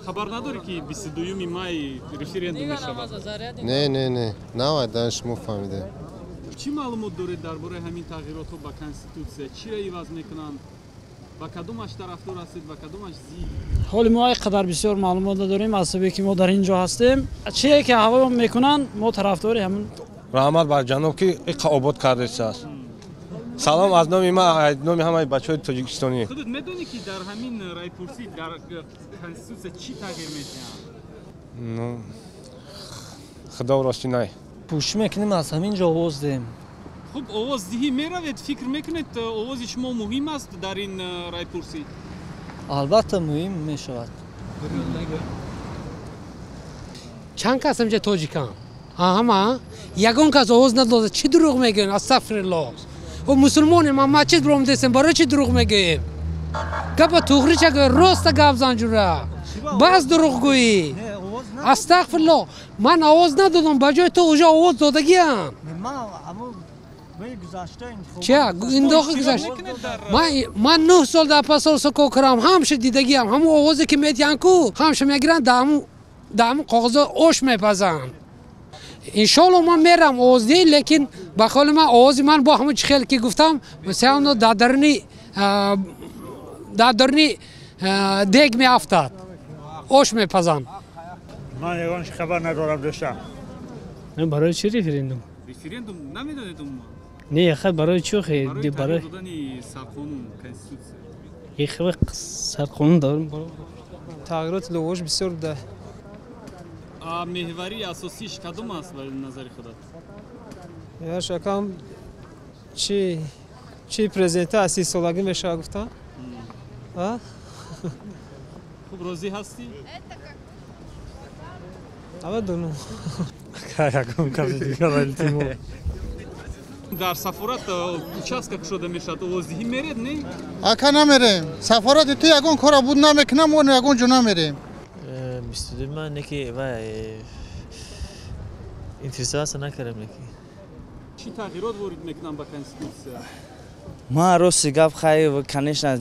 Хабар надорӣ, ки 22 май референдум мешавад? Не, не, не, навайдан шумо фаҳмидем. Чӣ маълумот доред дар бораи ҳамин тағйиротҳо ба конститутсия? Чиро иваз мекунанд? Ба кадомаш тарафдор ҳастед, ба кадомаш зид? Ҳоли мо ай қадар бисёр маълумот надорем, аз сабабе ки мо дар ин ҷо ҳастем. Чие ки ҳаво мекунанд, мо тарафдори ҳамин. Раҳмат бар ҷаноб, ки иқа обод кардааст. Салом аз номи ман, аз номи ҳамаи бачаҳои тоҷикистонӣ. Худат медонӣ, ки дар ҳамин райпурсӣ дар конститутсия чӣ тағйир медиҳанд? Ну, худо, рости най. Кӯшиш мекунем, аз ҳамин ҷо овоз диҳем. Хуб, овоздиҳӣ меравед? Фикр мекунед, овози шумо муҳим аст дар ин райпурсӣ? Албатта, муҳим мешавад. Чанд кас инҷа тоҷикам, ҳама ягон кас овоз надода. Чӣ дурӯғ мегӯем? Астағфируллоҳ, о мусулмонем, ма масҷид биромдесем, барои чӣ дурӯғ мегӯем? Гапа туғрича гӯ, роста гап зан, ҷура, бас дурӯғгӯӣ. Астағфируллоҳ, ман овоз надодам, ба ҷои ту уже овоз додагиам. Ча индохи гузашта? Ман 9 сол дар посольство кор кардам, ҳамша дидагиам. Ҳамун овозе ки медиҳанд ку, ҳамша мегиранд, дар ҳамун коғазо ош мепазанд. Иншоалло, ман мерам овоздиҳӣ, лекин ба хаёли ман, овози ман бо ҳамун чӣ хел ки гуфтам, сеано дар даруни дег меафтад, ош мепазанд. Ман ягон хабар надорам, дӯстам. Барои чӣ референдум? Референдум намедонед умуман? Не, хай, барои чӣ? Барои тағйир додани сарқонун, конститутсия. Сарқонун дорем. Тағйироти луғавиш бисёр буда. Меҳвари асосиш кадом аст ба назари худат? Яшакам чи президента аз 30-солагӣ мешавад, гуфтан. Хуб, розӣ ҳастӣ? Намедонам. Ягон каси дигар, илтимос. Дар сафорат участка кушода мешавад, овоздиҳӣ меред, не? Ака, намерем. Сафорати ту ягон кора буд намекунам, мо ягон ҷо намерем. 22 ман неки вай интересоваться накардам, неки. Чӣ тағйирот ворид мекунанд ба конститутсия? Ман, рости гап, хай, конечно,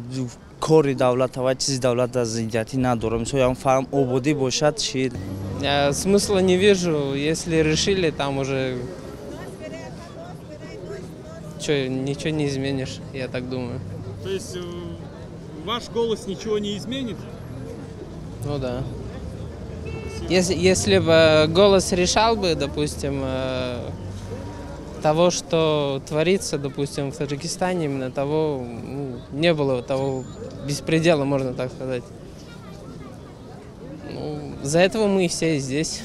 кори давлата ва чизи давлата зиддиятӣ надорам. Мисол, ям фаҳм ободӣ бошад чи. Я смысла не вижу, если решили, там уже чё, ничего не изменишь, я так думаю. То есть ваш голос ничего не изменит? Ну да. Если бы голос решал бы, допустим, того, что творится, допустим, в Таджикистане, именно того, ну, не было того беспредела, можно так сказать. Ну, за этого мы все здесь.